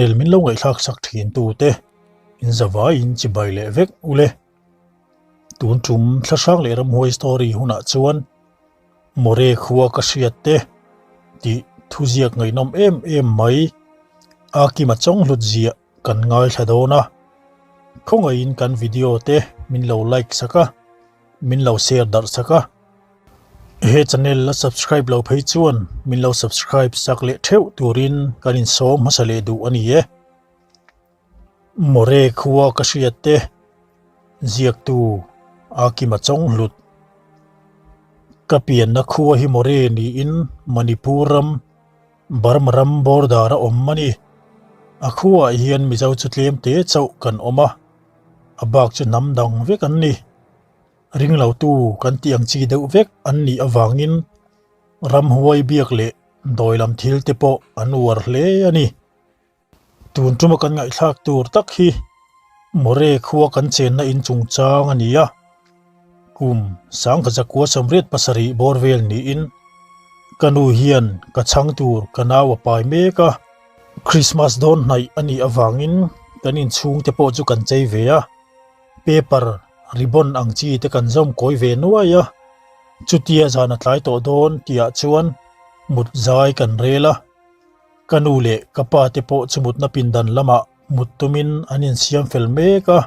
Channel min lo ngaihthlak sak thin tute in zavaiin chibai leh vek ule. Tun tum thlahrang leh ramhuai story hunah chuan More khua ka hriat te tih thuziak ngaihnawm em em mai a kima chawng hlut ziah kan ngaithla dawn a. Khawngaihin kan video te min lo like sak a, min lo share darh sak a. He channel la subscribe lo phei chuan min lo subscribe sak leh theuh turin kan insawm hmasa leh duh a ni e. More khua ka hriat te ziaktu a kima chawng hlut. Ka pianna khua hi More niin Manipur ram Burma ram border a awm a ni. A khuaah hian Mizo chu tlem te chauh kan awm a, a bak chu hnam dang vek an ni. Ringlotu kan tih ang chi deuh vek an nih avangin ramhuai biak leh dawi lam thil te pawh an uar hle a ni. Tun tuma kan ngaihthlak tur tak hi More khua kan chenna in chungchang a ni a, kum sangkhatzakua 87 bawr vel niin ka nu hian ka chhang tur ka nau a pai mek a, Krismas dawn hnaih a nih avangin kan inchhungte pawh chu kan chei ve a. Paper, ribbon ang chi te kan zawm kawi ve nuai a, chutia zan a tlai tawh dawn tihah chuan mut zai kan rel a, ka nu leh ka pa te pawh chu mutna pindan lamah mut tumin an insiam fel mek a,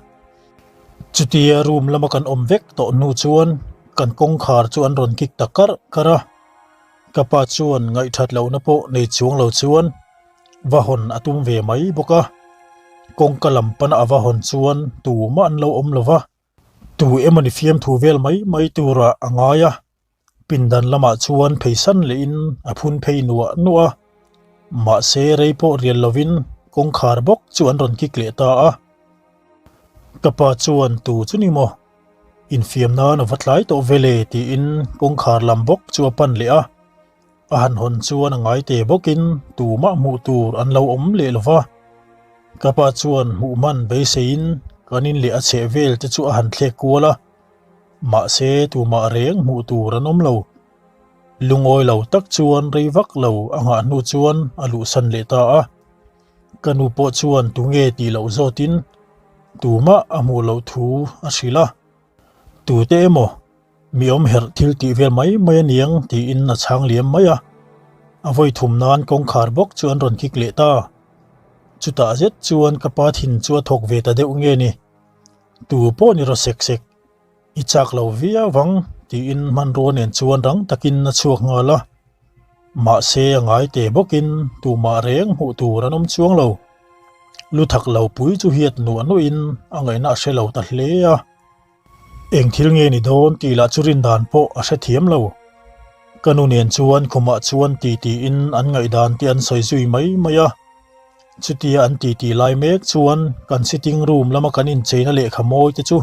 chutia room lama kan awm vek tawh hnu chuan kan kawngkhar chu an rawn kik ta karh karh a, ka pa chuan ngaihthat lohna pawh nei chuang lo chuan. Va hawn a tum ve mai bawk a, kawngka lam pana a va hawn chuan tumah an lo awm lo va, tu emawni fiamthu vel mai mai turah a ngai a, pindan lamah chuan pheisan lehin a phun phei nuah nuah a, mahse rei pawh rial lovin kawngkhar bawk chu an rawn kik leh ta a. Ka pa chuan tu chu ni maw? Infiam nan a va tlai tawh vele tiin kawngkhar lam bawk chu a pan leh a. A han hawn chuan a ngai te bawkin tumah hmuh tur an lo awm leh lo va. Ka pa chuan hmuh hman beiseiin kan in leh a chheh vel te chu a han thlek kual a, mahse tumah reng hmuh tur an awm lo. Lungawi lo tak chuan rei vak lo a nghah hnu chuan a luhsan leh ta a. Ka nu pawh chuan tunge tih loh zawtin tumah a hmuh loh thu a hrilh a. Tute emaw Mi awm herh thil tih vel mai mai a niang tiin a chhang liam mai a, a vawi thum nan kawngkhar bawk chu an rawn kik leh ta. Chutah zet chuan ka pa thin chu a thawk ve ta deuh nge ni? Tu pawh ni rawh sek sek, i chak lo viau vang tiin hmanrua nen chuan rang takin a chhuak nghal a. Mahse a ngai te bawkin tumah reng hmuh tur an awm chuang lo. Lu thak lo pui chu hiat nuah nuahin a ngaihna a hre lo ta hle a. Eng thil nge ni dawn tih lah chu rin dan pawh a hrethiam lo. Ka nu nen chuan khumah chuan ti tiin an ngaihdan te an sawi zui mai mai a. Chutia an ti ti lai mek chuan kan sitting room lama kan incheina lehkha mawi te chu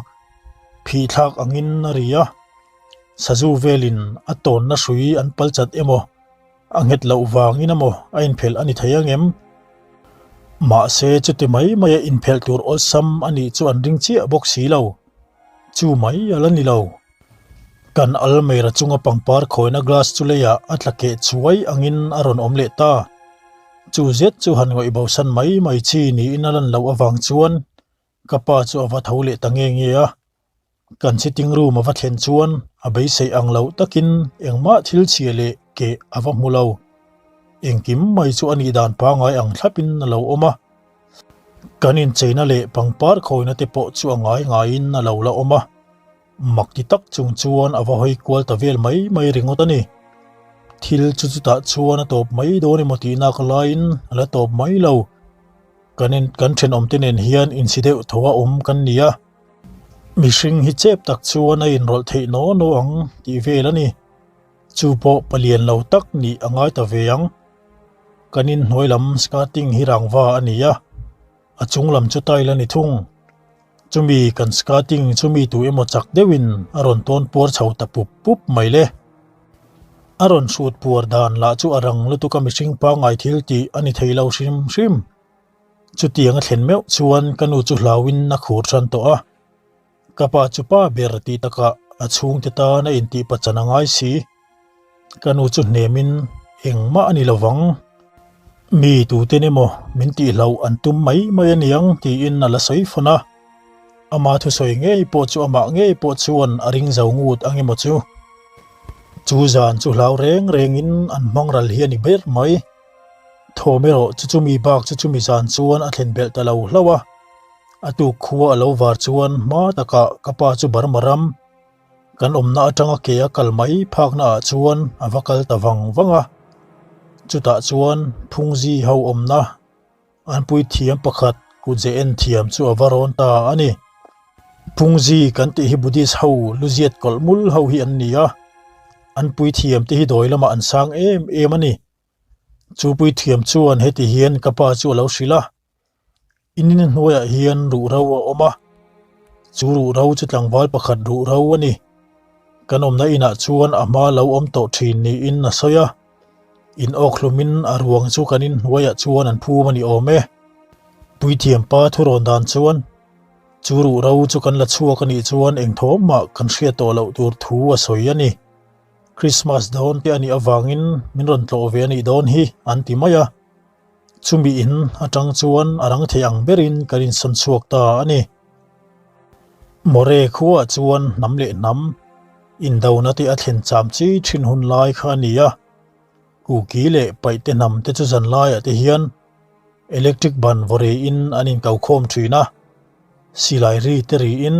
phih thlak angin a ri a. Sazu velin a tawnna hrui an pal chat emaw A nghet loh vangin emaw a inphelh a ni thei ang em? Mahse, chuti mai maia inphelh tur awlsam a nih chu an ring chiah bawk si lo. Chu mai a la ni lo. Kan almeira chunga pangpar khawina glass chu leiah a tla keh chuai angin a rawn awm leh ta. Chu zet chu han ngawih bosan mai mai chi niin a lan loh avang chuan ka pa chu a va tho leh ta nge nge a. Kan sitting room a va thlen chuan a beisei ang loh takin engmah thil chhia leh keh a va hmu lo. Engkim mai chu a nih dan pangngai ang thlapin a lo awm a. Kan incheina leh pangpar khawina te pawh chu a ngai ngaiin a lo la awm a. Mak ti tak chung chuan a va hawi kual ta vel mai mai ringawt a ni. Thil chu chutah chuan a tawp mai dawn emaw tihnak laiin a la tawp mai lo. Kan in kan thenawmte nen hian insi deuh tho a awm kan ni a. Mihring hi chep tak chuan a inrawlh theih naw naw ang tih vel a ni. Chu pawh palian lo tak nih a ngai ta ve ang. Kan inhnuai lam skirting hi rangva a ni a, a chung lam chu tile a ni thung. Chumi kan skirting chu mi tu emaw chak deuhin a rawn tawn puar chho ta pup pup mai le. A rawn hrut puar dan lah chu a rang lutuk a mihring pangngai thil tih a ni thei lo hrim hrim. Chutiang a thlen meuh chuan ka nu chu hlauin a khur tan tawh a, ka pa chu pa ber tih takah a chhungte tan a intih pachan a ngai si. Ka nu chu hnemin engmah a ni lovang. Mi tuten emaw min tihloh an tum mai mai aniang tiin a la sawi fawn a. Ama thusawi ngei pawh chu amah ngei pawh chuan a ring zo ngut ang emaw chu. Chu zan chu hlau reng rengin an hmang ral hi a ni ber mai. Thawm erawh chu chumi bak chu chumi zan chuan a thlen belh ta lo hlauh a. A tuk khua a lo var chuan hma takah ka pa chu Burma ram kan awmna atanga ke a kal mai phakna ah chuan a va kal ta vang vang a. Chutah chuan Phungzi ho awmna An puithiam pakhat kutze en thiam chu a va rawn ta a ni. Phungzi kan tih hi Buddhist ho luziat kawlh mul ho hi an ni a, an puithiam te hi dawi lamah an sang em em a ni. Chu puithiam chuan heti hian ka pa chu a lo hrilh a, In in hnuaiah hian ruhro a awm a, chu ruhro chu tlangval pakhat ruhro a ni. Kan awmna inah chuan a hma lo awm tawh thin niin a sawi a. In awk hlumin a ruang chu kan inhnuaiah chuan an phum a ni awm e. Puithiam pa thurawn dan chuan chu ruhro chu kan la chhuak a nih chuan eng thawm mah kan hriat tawh loh tur thu a sawi a ni. Christmas dawn te a nih avangin min rawn tlawh ve a nih dawn hi an ti mai a. Chumi in atang chuan a rang thei ang berin kan insawn chhuak ta a ni. More khuaah chuan hnam leh hnam indona te a thlen cham chi thin hun lai kha a ni a. Kuki leh paihte hnam te chu zan laiah te hian electric ban vawriin an inkau khawm thin a. Silai ri te riin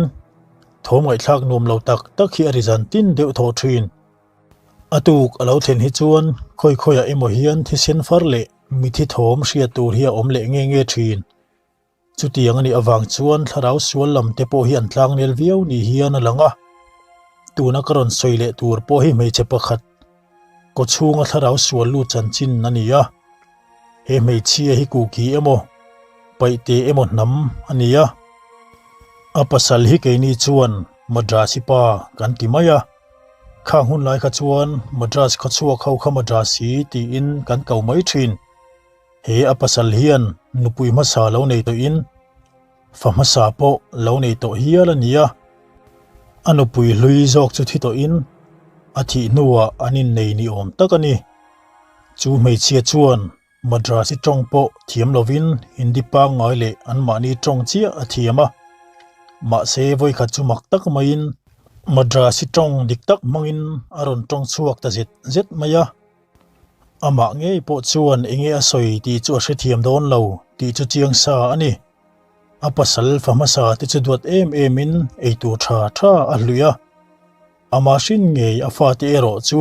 thawm ngaihthlak nuam lo tak tak hi a ri zan tin deuh thawh thin. A tuk a lo thlen hi chuan khawi khawiah emaw hian thisen far leh mithi thawm hriat tur hi a awm leh nge nge thin. Chutiang a nih avang chuan thlarau sual lam te pawh hi an tlangnel viau ni hian a lang a. Tuna ka rawn sawi leh tur pawh hi hmeichhe pakhat kawchhunga thlarau sual lut chanchin a ni a. He hmeichhia hi kuki emaw, paihte emaw hnam a ni a. A pasal hi keini chuan Madrasi pa kan ti mai a. Khang hun lai kha chuan Madras khawchhuak ho kha Madrasi tiin kan ko mai thin. He a pasal hian nupui hmasa lo nei tawhin fa hmasa pawh lo nei tawh hial a ni a. A nupui hlui zawk chu thi tawhin a thih hnuah an innei ni awm tak a ni. Chu hmeichhia chuan Madrasi tawng pawh thiam lovin Hindi pangngai leh anmahni tawng chiah a thiam a. Mahse vawikhat chu mak tak maiin Madrasi tawng dik tak hmangin a rawn tawng chhuak ta zet zet mai a. Amah ngei pawh chuan enge a sawi tih chu a hrethiam dawn lo tih chu chiang sa a ni. A pasal fa hmasa te chu duat em em in eitur tha tha a hluih a. Amah hrin ngei a fate erawh chu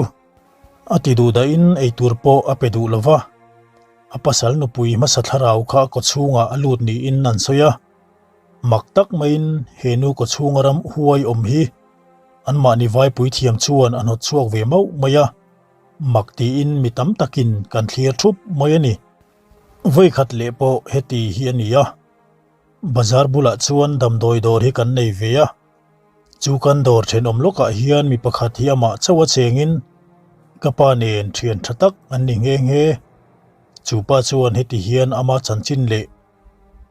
a ti duh dahin eitur pawh a pe duh lo va. A pasal nupui hmasa thlarau kha a kawchhungah a lut niin an sawi a. Mak tak maiin he nu kawchhunga ram huai awm hi anmahni vaipui thiam chuan a hnawt chhuak ve mauh mai a. Mak tiin mi tam takin kan thlir thup mai a ni. Vawikhat leh pawh heti hi a ni a, bazar bulah chuan damdawi dawr hi kan nei ve a. Chu kan dawr thenawm lawkah hian mi pakhat hi amah chauh a chengin ka pa nen thian tha tak an ni nghe nghe. Chu pa chuan heti hian ama chanchin leh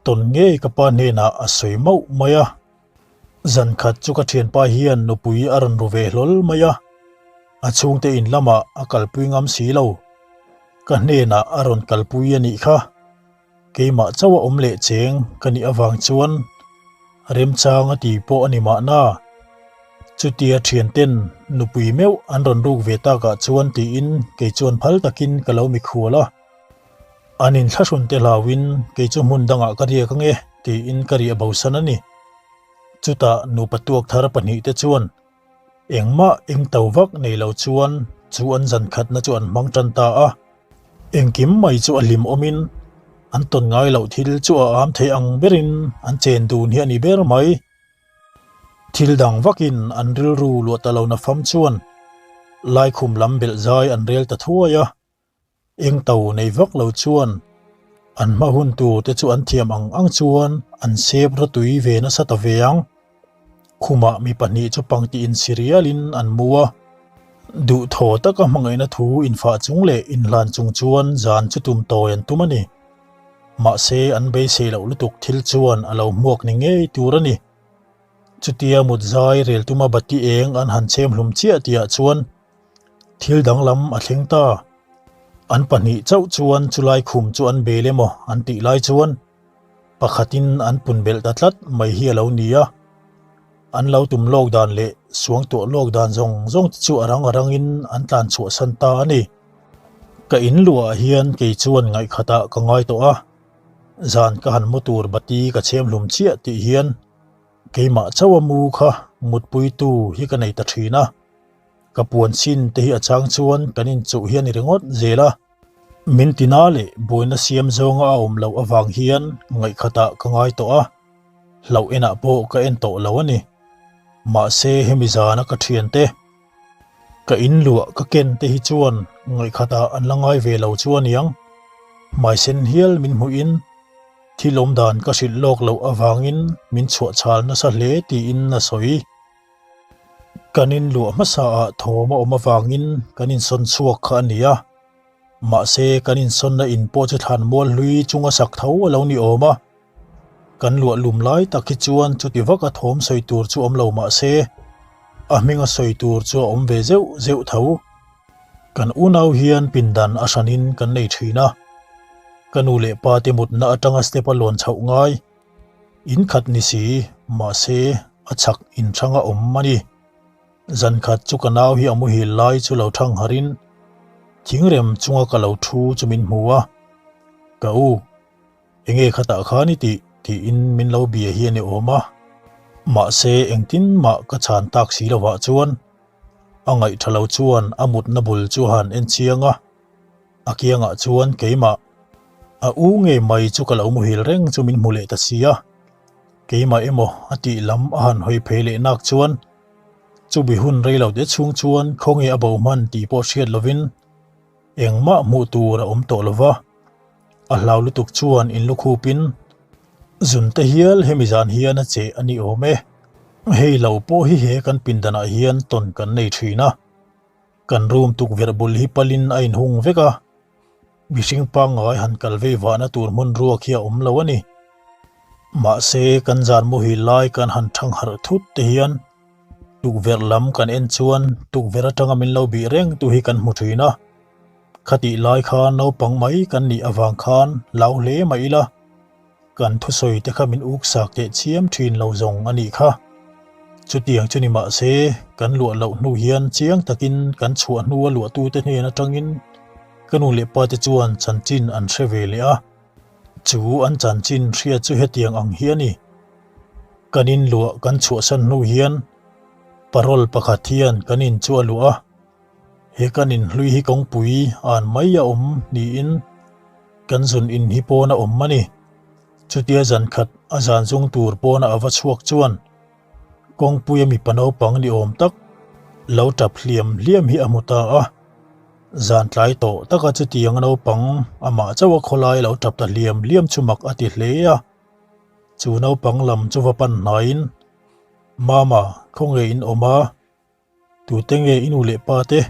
tawn ngei ka pa hnenah a sawi mauh mai a. Zan khat chu ka thianpa hian nupui a rawn ru ve hlawl mai a, a chhungte in lamah a kalpui ngam si lo. Ka hnenah a rawn kalpui a nih kha. Keimah chauh a awm leh cheng ka nih avang chuan remchang a ti pawh a ni mahna. Chutia thianten nupui meuh an rawn ruk ve takah chuan tiin kei chuan phal takin ka lo mikhual a. An inthlahrun te hlauhin kei chu hmun dangah ka riak ange tiin ka riah bosan a ni. Chutah nupa tuak thar pahnihte chuan engmah eng to vak nei lo chuan chu an zan khatna chu an hmang tan ta a. Engkim mai chu a hlim awmin an tawn ngai loh thil chu a am thei ang berin an chen dun hi a ni ber mai. Thil dang vakin an rilru luah ta lo na fam chuan laikhum lam belh zai an rel ta thuai a. Eng to nei vak lo chuan an hma hun tur te chu an thiam ang ang chuan an sep rawtui ve nasa ta ve ang. Khumah mi pahnih chu pangti insi rialin an mu a, duhthaw taka hmangaihna thu infah chung leh inhlan chung chuan zan chu tum tawi an tum a ni. Mahse an beisei loh lutuk thil chuan a lo hmuak ni ngei tur a ni. Chutia mut zai rel tuma bati eng an han chhem hlum chiah tihah chuan, Thil danglam a thleng ta. An pahnih chauh chuan chulai khum chu an bel emaw an tih lai chuan pakhatin an pun belh ta tlat mai hi a lo ni a. An lo tum lawk dan leh suangtuah lawk dan zawng zawng te chu a rang a rangin an tlan chhuahsan ta a ni. Ka in luah ah hian kei chuan ngaihkhatah ka ngai tawh a, zan ka han mu tur bati ka chhem hlum chiah tih hian keimah chauh a mu kha mutpuitu hi ka nei ta thin a. Ka puan chin te hi a chang chuan kan inchuh hi a ni ringawt zel a. Min tina leh buaina siam zawnga a awm loh avang hian ngaihkhatah ka ngai tawh a, hlauh enah pawh ka en tawh lo a ni. Mahse hemi zana ka thiante, ka inluah ka ken te hi chuan ngaihkhatah an la ngai ve lo chu a niang. Hmaisen hial min hmuhin thil awmdan ka hrilh lawk loh avangin min chhuahchhal nasa hle tiin a sawi. Kan inluah hmasa ah thawm a awm avangin kan insawn chhuak kha a ni a, mahse kan insawnna in pawh chu thlan mual hlui chunga sak tho a lo ni awm a, kan luah lum lai tak hi chuan chuti vaka thawm sawi tur chu awm lo mahse a hminga sawi tur chu a awm ve zeuh zeuh tho. Kan unau hian pindan a hranin kan nei thin a, ka nu leh pa te mutna atanga step a lawn chhoh ngai. In khat ni si, mahse a chhak inhrang a awm a ni. Zan khat chu ka nau hi a muhil lai chu lo thang harin thingrem chunga ka lo thu chu min hmu a, Ka u, enge khatah khan i tih? tiin min lo bia hi a ni awm a. Mahse engtin mah ka chhan tak si lovah chuan a ngaihtha lo chuan a mutna bul chu a han en chiang a. A kiangah chuan keimah a u ngei mai chu ka lo muhil reng chu min hmu leh ta si a, keimah emaw a tih lam a han hawi phei leh nak chuan chumi hun rei lo te chhung chuan khawnge a bo hman tih pawh hriat lovin engmah hmuh tur a awm tawh lova, a hlau lutuk chuan in lukhupin zun te hial hemi zan hian a che a ni awm e. Hei lo pawh hi he kan pindanah hian tawn kan nei thin a. Kan room tukverh bul hi palin a inhung vek a, mihring pangngai han kal vei vahna tur hmun ruak hi a awm lo a ni. Mahse, kan zan muhil lai kan han thang harh thut te hian tukverh lam kan en chuan tukverh atanga min lo bih reng tu hi kan hmu thin a. Khatih lai khan naupang mai kan nih avang khan lau hle mah ila. Kan thusawi te kha min uk sak teh chiam thin lo zawng a nih kha. Chutiang chu ni mah se, kan luah loh hnu hian chiang takin kan chhuah hnua luahtute hnen atangin ka nu leh pa te chuan chanchin an hre ve leh a. Chu an chanchin hria chu hetiang ang hi a ni. Kan inluah kan chhuahsan hnu hian parole pakhat hian kan in chu a luah a. He kan inhlui hi kawngpui an mai a awm niin kan zun in hi pawn a awm a ni. Chutia zan khat a zan zung tur pawna a va chhuak chuan kawngpuia mipa naupang ni awm tak lo tap hliam hliam hi a hmu ta a. Zan tlai tawh taka chutiang naupang amah chauha khawlai lo tap ta hliam hliam chu mak a ti hle a. Chu naupang lam chu va pan hnaiin, Mama, khawnge in awm a? Tute nge i nu leh pa te?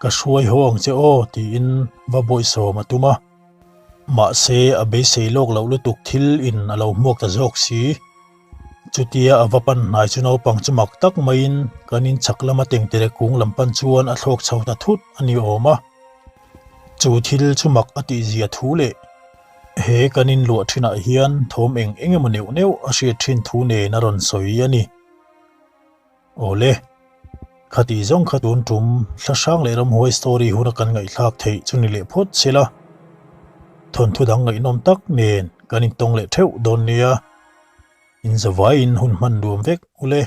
Ka hruai haw ang che aw tiin va bawihsawm a tum a. Mahse a beisei lawk loh lutuk thil in a lo hmuak ta zawk si. Chutia a va pan hnai chu naupang chu mak tak maiin kan in chhak lama tengtere kung lam pan chuan a thlawk chho ta thut a ni awm a. Chu thil chu mak a tihzia thu leh he kan in luah thinah hian thawm eng eng emaw neuh neuh a hriat thin thu nen a rawn sawi a ni. Awle, khati zawng kha tun tum Thlahrang leh Ramhuai story huna kan ngaihthlak theih chu ni leh phawt se la, thawnthu dang ngaihnawm tak nen kan intawng leh theuh dawn nia, inzavaiin hun hman nuam vek ule.